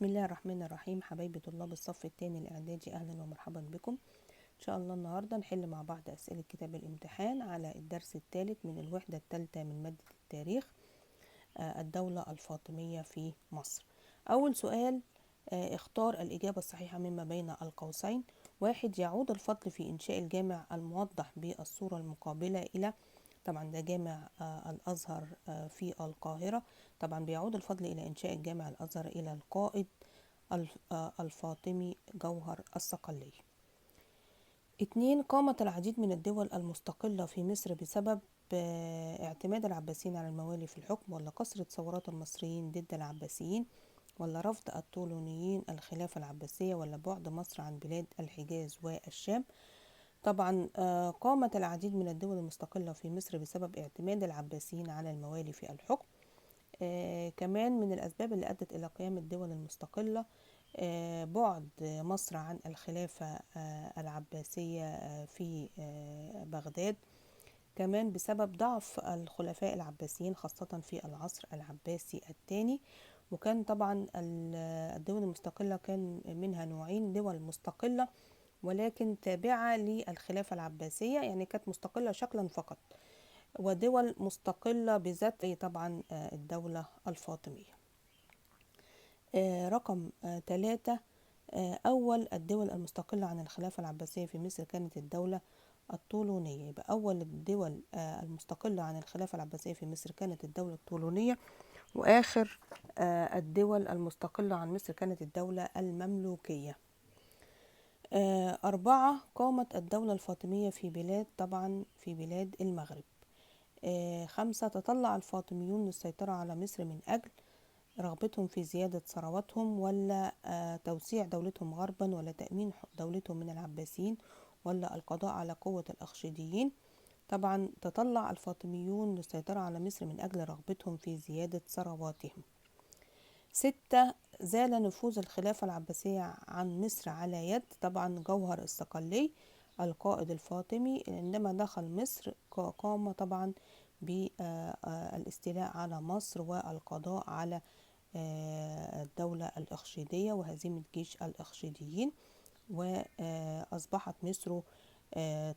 بسم الله الرحمن الرحيم. حبايبي طلاب الصف الثاني الإعدادي، أهلا ومرحبا بكم. إن شاء الله النهاردة نحل مع بعض أسئلة كتاب الامتحان على الدرس الثالث من الوحدة الثالثة من مادة التاريخ، الدولة الفاطمية في مصر. أول سؤال، اختار الإجابة الصحيحة مما بين القوسين. 1، يعود الفضل في إنشاء الجامع الموضح بالصورة المقابلة إلى، طبعا ده جامع الأزهر في القاهرة. طبعا بيعود الفضل إلى إنشاء الجامع الأزهر إلى القائد الفاطمي جوهر الصقلي. 2، قامت العديد من الدول المستقلة في مصر بسبب اعتماد العباسيين على الموالي في الحكم، ولا كثرة ثورات المصريين ضد العباسيين، ولا رفض الطولونيين الخلافة العباسية، ولا بعد مصر عن بلاد الحجاز والشام. طبعا قامت العديد من الدول المستقلة في مصر بسبب اعتماد العباسيين على الموالي في الحكم. كمان من الأسباب اللي أدت إلى قيام الدول المستقلة، بعد مصر عن الخلافة العباسية في بغداد، كمان بسبب ضعف الخلفاء العباسيين خاصة في العصر العباسي الثاني. وكان طبعا الدول المستقلة كان منها نوعين: دول مستقلة ولكن تابعة للخلافة العباسية، يعني كانت مستقلة شكلا فقط، ودول مستقلة بذات طبعا الدولة الفاطمية. رقم 3، أول الدول المستقلة عن الخلافة العباسية في مصر كانت الدولة الطولونية. يبقى أول الدول المستقلة عن الخلافة العباسية في مصر كانت الدولة الطولونية، وآخر الدول المستقلة عن مصر كانت الدولة المملوكية. 4، قامت الدولة الفاطمية في بلاد، طبعا في بلاد المغرب. 5، تطلع الفاطميون للسيطرة على مصر من أجل رغبتهم في زيادة ثرواتهم، ولا توسيع دولتهم غربا، ولا تأمين دولتهم من العباسيين، ولا القضاء على قوة الأخشيديين. طبعا تطلع الفاطميون للسيطرة على مصر من أجل رغبتهم في زيادة ثرواتهم. 6، زال نفوذ الخلافة العباسية عن مصر على يد طبعا جوهر الصقلي القائد الفاطمي. عندما دخل مصر قام طبعا بالاستيلاء على مصر والقضاء على الدولة الإخشيدية وهزيمة جيش الإخشيديين، وأصبحت مصر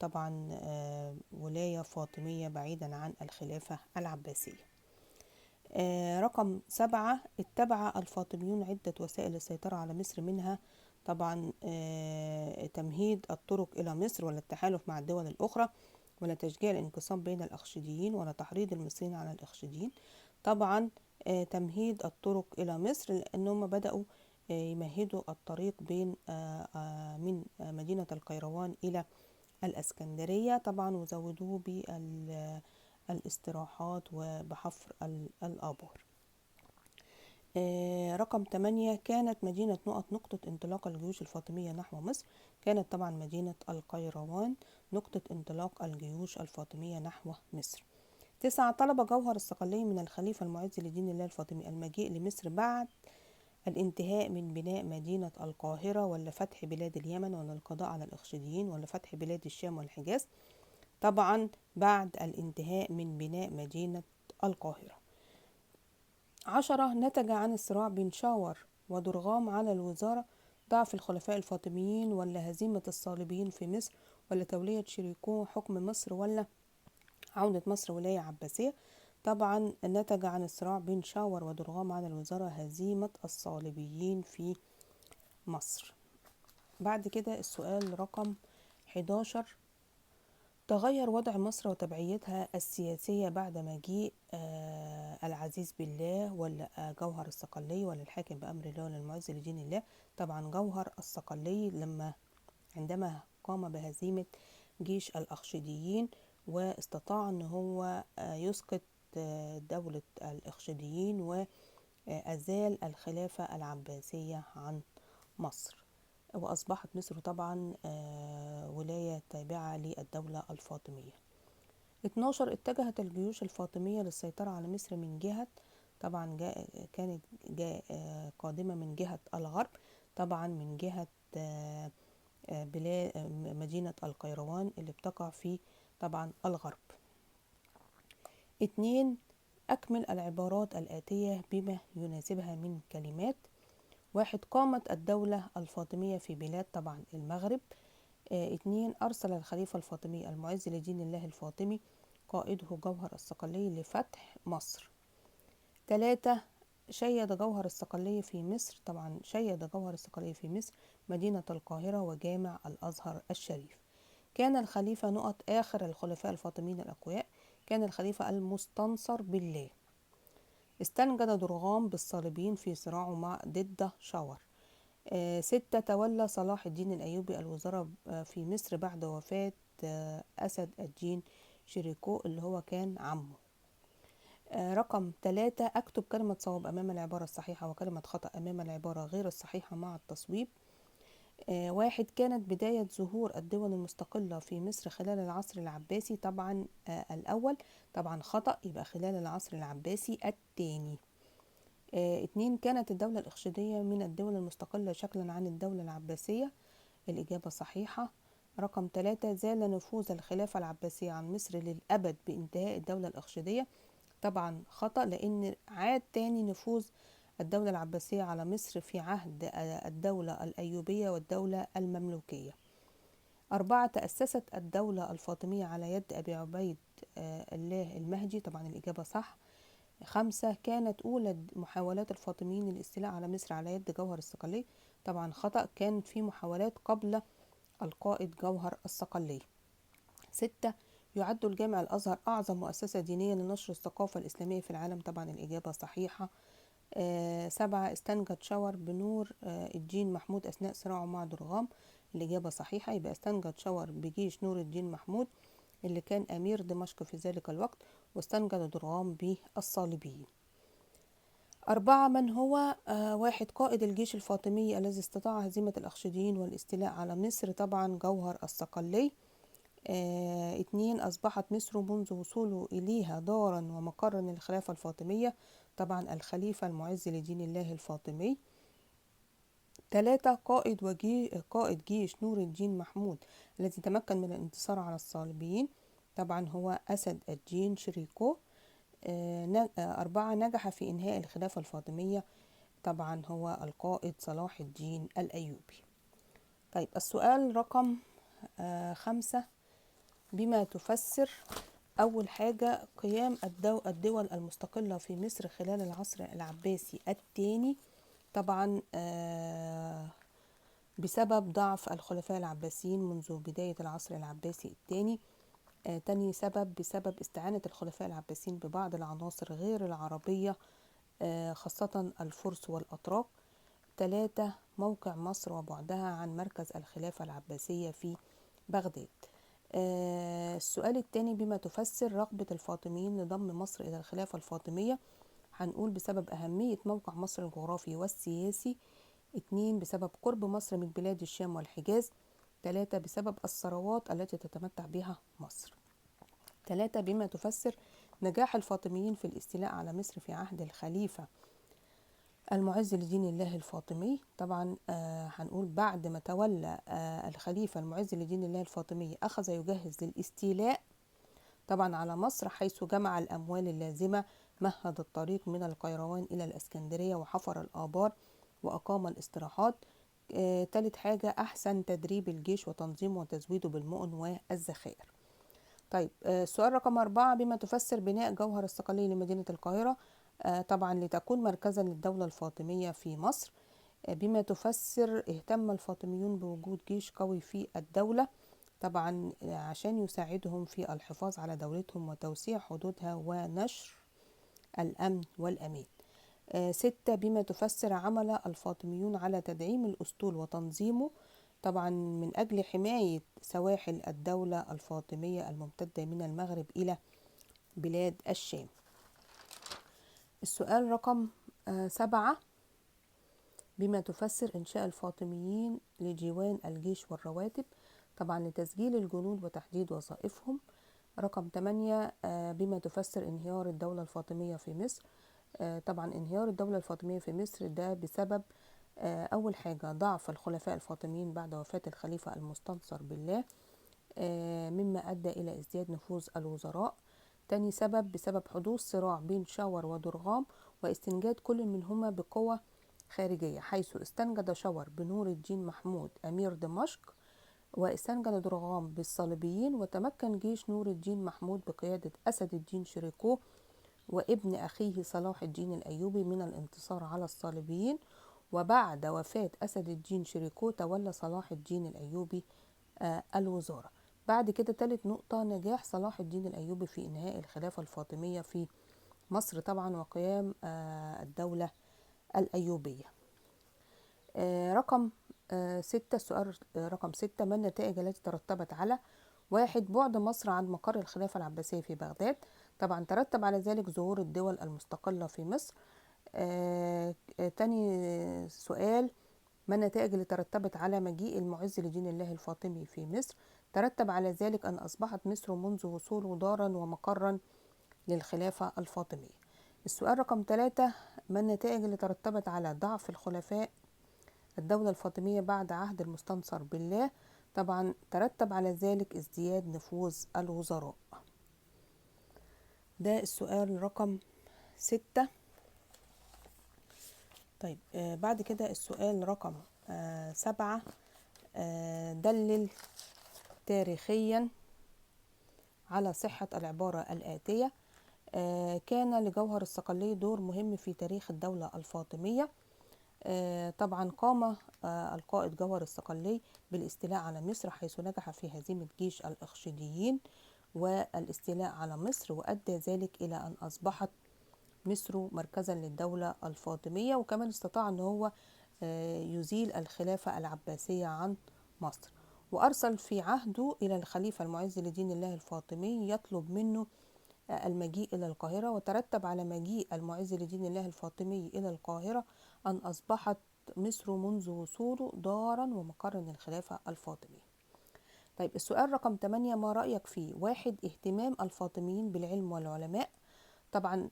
طبعا ولاية فاطمية بعيدا عن الخلافة العباسية. رقم 7، اتبع الفاطميون عدة وسائل للسيطرة على مصر، منها طبعا تمهيد الطرق إلى مصر، ولا التحالف مع الدول الأخرى، ولا تشجيع الانقسام بين الأخشيديين، ولا تحريض المصريين على الأخشيديين. طبعا تمهيد الطرق إلى مصر، لأنهم بدأوا يمهدوا الطريق من مدينة القيروان إلى الأسكندرية طبعا، وزودوه بالاستراحات وبحفر الآبار. رقم 8، كانت مدينة نقط نقطة انطلاق الجيوش الفاطمية نحو مصر. كانت طبعا مدينة القيروان نقطة انطلاق الجيوش الفاطمية نحو مصر. 9، طلب جوهر الصقلي من الخليفة المعز لدين الله الفاطمي المجيء لمصر بعد الانتهاء من بناء مدينة القاهرة، ولا فتح بلاد اليمن، ولا القضاء على الإخشيديين، ولا فتح بلاد الشام والحجاز. طبعا بعد الانتهاء من بناء مدينة القاهرة. 10، نتج عن الصراع بين شاور ودرغام على الوزارة ضعف الخلفاء الفاطميين، ولا هزيمة الصليبيين في مصر، ولا تولية شيركوه حكم مصر، ولا عودة مصر ولاية عباسية. طبعا نتج عن الصراع بين شاور ودرغام على الوزارة هزيمة الصليبيين في مصر. بعد كده السؤال رقم 11، تغير وضع مصر وتبعيتها السياسية بعد مجيء العزيز بالله، ولا جوهر الصقلي، ولا الحاكم بأمر الله، ولا المعز لدين الله. طبعا جوهر الصقلي عندما قام بهزيمة جيش الأخشيديين واستطاع أن هو يسقط دولة الإخشيديين وأزال الخلافة العباسية عن مصر، وأصبحت مصر طبعا ولاية تابعة للدولة الفاطمية. 12، اتجهت الجيوش الفاطمية للسيطرة على مصر من جهة، طبعا كانت قادمة من جهة الغرب، طبعا من جهة مدينة القيروان اللي بتقع في طبعا الغرب. 2، أكمل العبارات الآتية بما يناسبها من كلمات. واحد، قامت الدولة الفاطمية في بلاد طبعا المغرب. اتنين، أرسل الخليفة الفاطمي المعز لدين الله الفاطمي قائده جوهر الصقلي لفتح مصر. تلاتة، شيد جوهر الصقلي في مصر، طبعا شيد جوهر الصقلي في مصر مدينة القاهرة وجامع الأزهر الشريف. كان الخليفة نقط آخر الخلفاء الفاطميين الأقوياء، كان الخليفة المستنصر بالله. استنجد درغام بالصليبيين في صراعه مع ضد شاور. ستة، تولى صلاح الدين الأيوبي الوزارة في مصر بعد وفاة أسد الدين شيركو اللي هو كان عمه. رقم 3، أكتب كلمة صواب أمام العبارة الصحيحة وكلمة خطأ أمام العبارة غير الصحيحة مع التصويب. واحد، كانت بداية ظهور الدول المستقلة في مصر خلال العصر العباسي طبعا الأول، طبعا خطأ، يبقى خلال العصر العباسي الثاني. اتنين، كانت الدولة الإخشيدية من الدول المستقلة شكلا عن الدولة العباسية، الإجابة صحيحة. رقم 3، زال نفوذ الخلافة العباسية عن مصر للأبد بانتهاء الدولة الإخشيدية، طبعا خطأ، لأن عاد تاني نفوذ الدولة العباسية على مصر في عهد الدولة الأيوبية والدولة المملوكية. 4، تأسست الدولة الفاطمية على يد أبي عبيد الله المهدي، طبعا الإجابة صح. 5، كانت أولى محاولات الفاطميين للاستيلاء على مصر على يد جوهر الصقلي، طبعا خطأ، كان في محاولات قبل القائد جوهر الصقلي. 6، يعد الجامع الأزهر أعظم مؤسسة دينية لنشر الثقافة الإسلامية في العالم، طبعا الإجابة صحيحة. 7، استنجد شاور بنور الدين محمود أثناء صراعه مع درغام، الإجابة صحيحة، يبقى استنجد شاور بجيش نور الدين محمود اللي كان أمير دمشق في ذلك الوقت، واستنجد درغام بالصليبيين. 4، من هو واحد قائد الجيش الفاطمي الذي استطاع هزيمة الأخشيديين والاستيلاء على مصر؟ طبعا جوهر الصقلي. 2، أصبحت مصر منذ وصوله إليها دارا ومقرا للخلافة الفاطمية، طبعا الخليفة المعز لدين الله الفاطمي. 3، قائد جيش نور الدين محمود الذي تمكن من الانتصار على الصليبيين، طبعا هو أسد الدين شريكو. 4، نجح في إنهاء الخلافة الفاطمية، طبعا هو القائد صلاح الدين الأيوبي. طيب السؤال رقم 5، بما تفسر أول حاجة قيام الدول المستقلة في مصر خلال العصر العباسي الثاني، طبعا بسبب ضعف الخلفاء العباسيين منذ بداية العصر العباسي الثاني. تاني سبب بسبب استعانة الخلفاء العباسيين ببعض العناصر غير العربية، خاصة الفرس والأتراك. 3، موقع مصر وبعدها عن مركز الخلافة العباسية في بغداد. السؤال الثاني، بما تفسر رغبة الفاطميين لضم مصر إلى الخلافة الفاطمية؟ هنقول بسبب أهمية موقع مصر الجغرافي والسياسي. 2، بسبب قرب مصر من بلاد الشام والحجاز. 3، بسبب الثروات التي تتمتع بها مصر. 3، بما تفسر نجاح الفاطميين في الاستيلاء على مصر في عهد الخليفة المعز لدين الله الفاطمي؟ طبعا هنقول بعد ما تولى الخليفة المعز لدين الله الفاطمي أخذ يجهز للاستيلاء طبعا على مصر، حيث جمع الأموال اللازمة، مهد الطريق من القيروان إلى الإسكندرية وحفر الآبار وأقام الاستراحات. تالت حاجة، أحسن تدريب الجيش وتنظيمه وتزويده بالمؤن والذخائر. طيب السؤال رقم 4، بما تفسر بناء جوهر الصقلي لمدينة القاهرة؟ طبعا لتكون مركزا للدولة الفاطمية في مصر. بما تفسر اهتم الفاطميون بوجود جيش قوي في الدولة، طبعا عشان يساعدهم في الحفاظ على دولتهم وتوسيع حدودها ونشر الأمن والأمان. 6، بما تفسر عمل الفاطميون على تدعيم الأسطول وتنظيمه، طبعا من أجل حماية سواحل الدولة الفاطمية الممتدة من المغرب إلى بلاد الشام. السؤال رقم 7، بما تفسر إنشاء الفاطميين لديوان الجيش والرواتب، طبعا لتسجيل الجنود وتحديد وظائفهم. رقم 8، بما تفسر انهيار الدولة الفاطمية في مصر. طبعا انهيار الدولة الفاطمية في مصر ده بسبب أول حاجة ضعف الخلفاء الفاطميين بعد وفاة الخليفة المستنصر بالله، مما أدى إلى ازدياد نفوذ الوزراء. تاني سبب بسبب حدوث صراع بين شاور ودرغام واستنجاد كل منهما بقوة خارجية، حيث استنجد شاور بنور الدين محمود أمير دمشق، واستنجد درغام بالصليبيين، وتمكن جيش نور الدين محمود بقيادة أسد الدين شيركوه وابن أخيه صلاح الدين الأيوبي من الانتصار على الصليبيين. وبعد وفاة أسد الدين شيركوه تولى صلاح الدين الأيوبي الوزارة. بعد كده تالت نقطة، نجاح صلاح الدين الأيوبي في إنهاء الخلافة الفاطمية في مصر طبعا وقيام الدولة الأيوبية. رقم 6، السؤال رقم 6، ما النتائج التي ترتبت على 1 بعد مصر عن مقر الخلافة العباسية في بغداد؟ طبعا ترتب على ذلك ظهور الدول المستقلة في مصر. تاني سؤال، ما النتائج اللي ترتبت على مجيء المعز لدين الله الفاطمي في مصر؟ ترتب على ذلك أن أصبحت مصر منذ وصوله دارا ومقرا للخلافة الفاطمية. السؤال رقم 3، ما النتائج اللي ترتبت على ضعف الخلفاء الدولة الفاطمية بعد عهد المستنصر بالله؟ طبعا ترتب على ذلك ازدياد نفوذ الوزراء. ده السؤال رقم 6. طيب بعد كده السؤال رقم 7، دلل تاريخيا على صحة العبارة الآتية. كان لجوهر الصقلي دور مهم في تاريخ الدولة الفاطمية. طبعا قام القائد جوهر الصقلي بالاستيلاء على مصر، حيث نجح في هزيمة جيش الإخشيديين والاستيلاء على مصر، وأدى ذلك إلى أن أصبحت مصر مركزا للدولة الفاطمية، وكمان استطاع أن هو يزيل الخلافة العباسية عن مصر. وأرسل في عهده إلى الخليفة المعز لدين الله الفاطمي يطلب منه المجيء إلى القاهرة، وترتب على مجيء المعز لدين الله الفاطمي إلى القاهرة أن أصبحت مصر منذ وصوله دارا ومقرا للخلافة الفاطمية. طيب السؤال رقم 8، ما رأيك فيه؟ 1 اهتمام الفاطميين بالعلم والعلماء. طبعا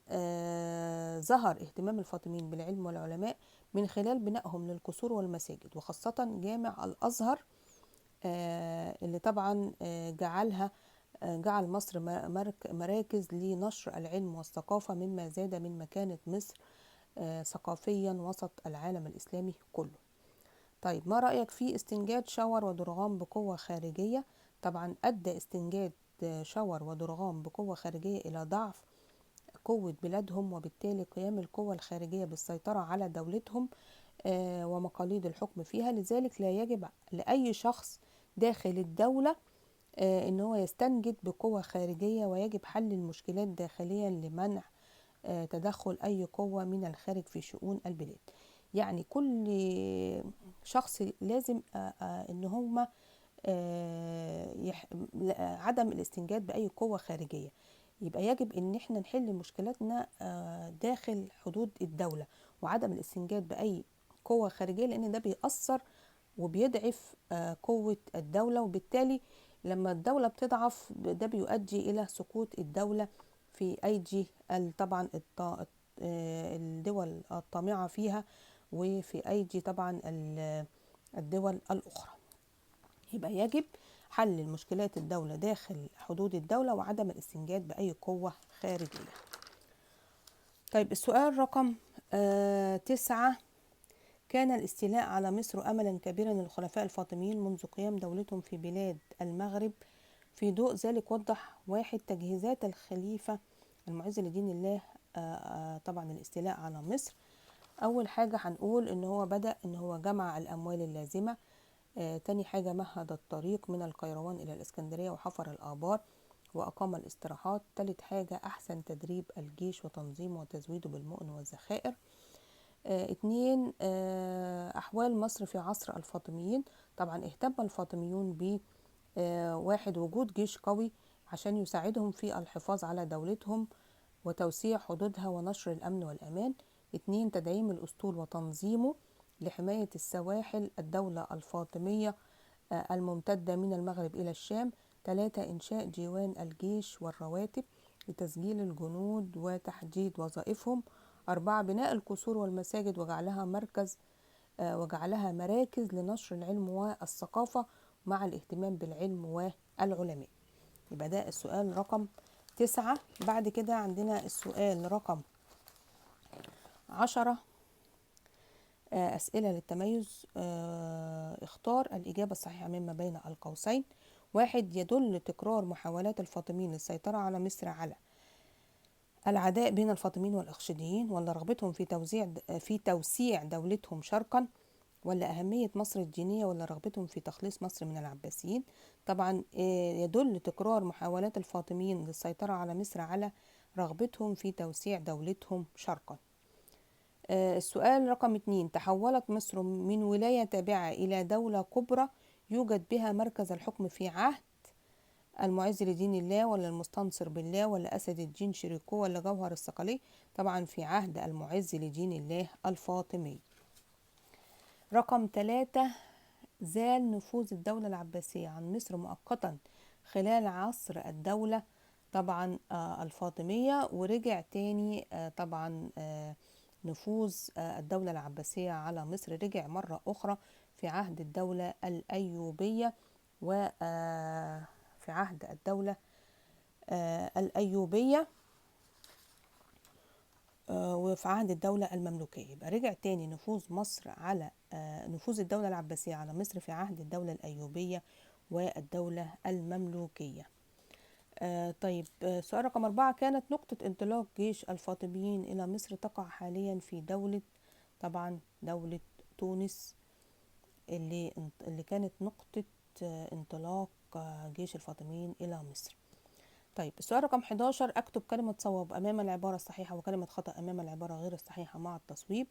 ظهر اهتمام الفاطميين بالعلم والعلماء من خلال بنائهم للقصور والمساجد، وخاصة جامع الأزهر اللي طبعا جعل مصر مراكز لنشر العلم والثقافة، مما زاد من مكانة مصر ثقافيا وسط العالم الإسلامي كله. طيب ما رأيك في استنجاد شاور ودرغام بقوة خارجية؟ طبعا أدى استنجاد شاور ودرغام بقوة خارجية إلى ضعف قوة بلادهم، وبالتالي قيام القوة الخارجية بالسيطرة على دولتهم ومقاليد الحكم فيها. لذلك لا يجب لأي شخص داخل الدولة إن هو يستنجد بقوة خارجية، ويجب حل المشكلات داخليا لمنع تدخل أي قوة من الخارج في شؤون البلاد. يعني كل شخص لازم إن هما عدم الاستنجاد بأي قوة خارجية، يبقى يجب إن احنا نحل مشكلاتنا داخل حدود الدولة، وعدم الاستنجاد بأي قوة خارجية، لأن ده بيأثر وبيضعف قوة الدولة، وبالتالي لما الدولة بتضعف ده بيؤدي إلى سقوط الدولة في أيدي طبعا الدول الطامعة فيها، وفي أيدي طبعا الدول الأخرى. يبقى يجب حل المشكلات الدولة داخل حدود الدولة وعدم الاستنجاد بأي قوة خارجية. طيب السؤال رقم 9، كان الاستيلاء على مصر أملا كبيرا للخلفاء الفاطميين منذ قيام دولتهم في بلاد المغرب. في ضوء ذلك وضح 1 تجهيزات الخليفة المعز لدين الله طبعا الاستيلاء على مصر. أول حاجة هنقول إن هو بدأ إن هو جمع الأموال اللازمة. تاني حاجة مهد الطريق من القيروان إلى الإسكندرية وحفر الآبار وأقام الاستراحات. تالت حاجة أحسن تدريب الجيش وتنظيمه وتزويده بالمؤن والذخائر. 2 أحوال مصر في عصر الفاطميين. طبعا اهتم الفاطميون ب 1 وجود جيش قوي عشان يساعدهم في الحفاظ على دولتهم وتوسيع حدودها ونشر الأمن والأمان. 2 تدعيم الأسطول وتنظيمه لحماية السواحل الدولة الفاطمية الممتدة من المغرب إلى الشام. 3 إنشاء ديوان الجيش والرواتب لتسجيل الجنود وتحديد وظائفهم. 4 بناء القصور والمساجد وجعلها مراكز لنشر العلم والثقافة مع الاهتمام بالعلم والعلماء. يبقى ده السؤال رقم 9. بعد كده عندنا السؤال رقم 10. أسئلة للتميز. اختار الإجابة الصحيحة مما بين القوسين. 1، يدل تكرار محاولات الفاطميين للسيطرة على مصر على العداء بين الفاطميين والإخشيديين، ولا رغبتهم في توسيع دولتهم شرقا، ولا أهمية مصر الدينية، ولا رغبتهم في تخليص مصر من العباسيين؟ طبعا يدل تكرار محاولات الفاطميين للسيطرة على مصر على رغبتهم في توسيع دولتهم شرقا. السؤال رقم 2، تحولت مصر من ولاية تابعة إلى دولة كبرى يوجد بها مركز الحكم في عهد المعز لدين الله، ولا المستنصر بالله، ولا أسد الدين شيركوه، ولا جوهر الصقلي؟ طبعا في عهد المعز لدين الله الفاطمي. رقم 3، زال نفوذ الدولة العباسية عن مصر مؤقتا خلال عصر الدولة طبعا الفاطمية، ورجع تاني طبعا نفوذ الدولة العباسية على مصر رجع مرة أخرى في عهد الدولة الأيوبية، و في عهد الدولة الأيوبية وفي عهد الدولة المملوكية. يبقى رجع تاني نفوذ مصر على نفوذ الدولة العباسية على مصر في عهد الدولة الأيوبية والدولة المملوكية. طيب سؤال رقم 4، كانت نقطة انطلاق جيش الفاطميين إلى مصر تقع حاليا في دولة، طبعا دولة تونس، اللي كانت نقطة انطلاق جيش الفاطميين إلى مصر. طيب السؤال رقم 11، أكتب كلمة صواب أمام العبارة الصحيحة وكلمة خطأ أمام العبارة غير الصحيحة مع التصويب.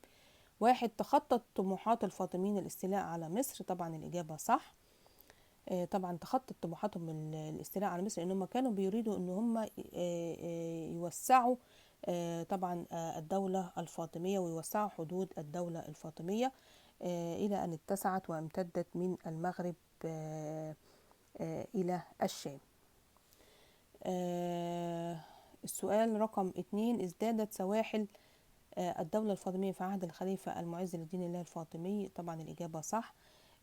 1، تخطت طموحات الفاطميين الاستيلاء على مصر. طبعا الإجابة صح. طبعا تخطت طموحاتهم الاستيلاء على مصر، لأن هم كانوا بيريدوا إن هم يوسعوا طبعا الدولة الفاطمية ويوسعوا حدود الدولة الفاطمية إلى أن اتسعت وامتدت من المغرب إلى الشام. السؤال رقم 2، ازدادت سواحل الدولة الفاطمية في عهد الخليفة المعز لدين الله الفاطمي. طبعا الإجابة صح.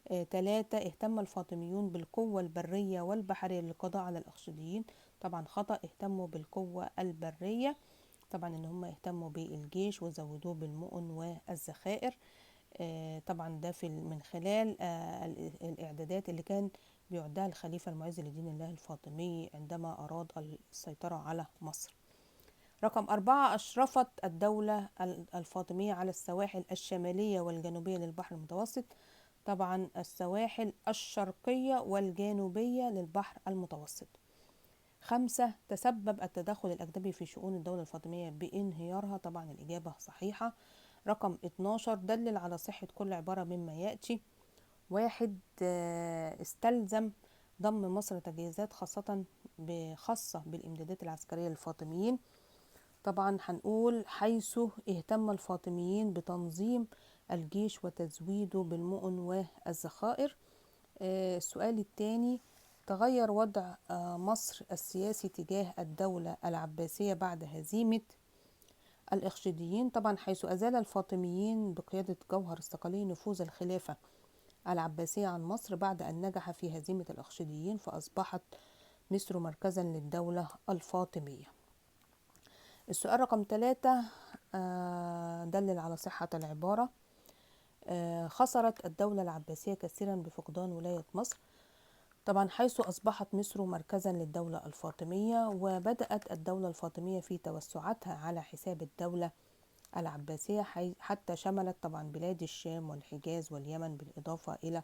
3، اهتم الفاطميون بالقوة البرية والبحرية للقضاء على الأخشيديين. طبعا خطأ، اهتموا بالقوة البرية، طبعا إن هم اهتموا بالجيش وزودوه بالمؤن والذخائر. طبعا ده من خلال الإعدادات اللي كان بيعدها الخليفة المعز لدين الله الفاطمي عندما أراد السيطرة على مصر. رقم 4، أشرفت الدولة الفاطمية على السواحل الشمالية والجنوبية للبحر المتوسط. طبعا السواحل الشرقية والجنوبية للبحر المتوسط. 5، تسبب التدخل الأجنبي في شؤون الدولة الفاطمية بانهيارها. طبعا الإجابة صحيحة. رقم 12، دلل على صحة كل عبارة مما يأتي. 1، استلزم ضم مصر تجهيزات خاصة بالإمدادات العسكرية للفاطميين. طبعا هنقول حيث اهتم الفاطميين بتنظيم الجيش وتزويده بالمؤن والذخائر. السؤال الثاني، تغير وضع مصر السياسي تجاه الدولة العباسية بعد هزيمة الإخشيديين. طبعا حيث أزال الفاطميين بقيادة جوهر الصقلي نفوذ الخلافة العباسية عن مصر بعد أن نجح في هزيمة الإخشيديين، فأصبحت مصر مركزا للدولة الفاطمية. السؤال رقم 3، دلل على صحة العبارة. خسرت الدولة العباسية كثيرا بفقدان ولاية مصر. طبعا حيث أصبحت مصر مركزا للدولة الفاطمية، وبدأت الدولة الفاطمية في توسعاتها على حساب الدولة العباسية حتى شملت طبعا بلاد الشام والحجاز واليمن بالإضافة إلى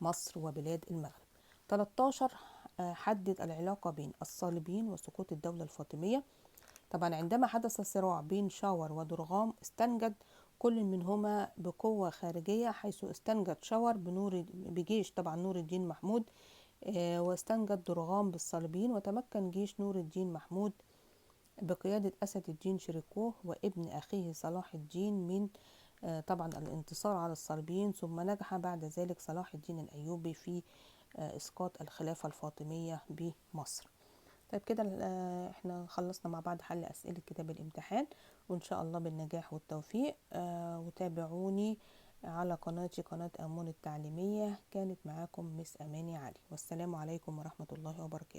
مصر وبلاد المغرب. 13، حدد العلاقة بين الصليبيين وسقوط الدولة الفاطمية. طبعا عندما حدث صراع بين شاور ودرغام استنجد كل منهما بقوة خارجية، حيث استنجد شاور بجيش طبعا نور الدين محمود، واستنجد درغام بالصليبيين، وتمكن جيش نور الدين محمود بقيادة أسد الدين شيركوه وابن أخيه صلاح الدين من طبعا الانتصار على الصليبيين، ثم نجح بعد ذلك صلاح الدين الأيوبي في إسقاط الخلافة الفاطمية بمصر. طيب كده احنا خلصنا مع بعض حل أسئلة كتاب الامتحان، وإن شاء الله بالنجاح والتوفيق. وتابعوني على قناتي قناة أمون التعليمية. كانت معاكم مس أماني علي، والسلام عليكم ورحمة الله وبركاته.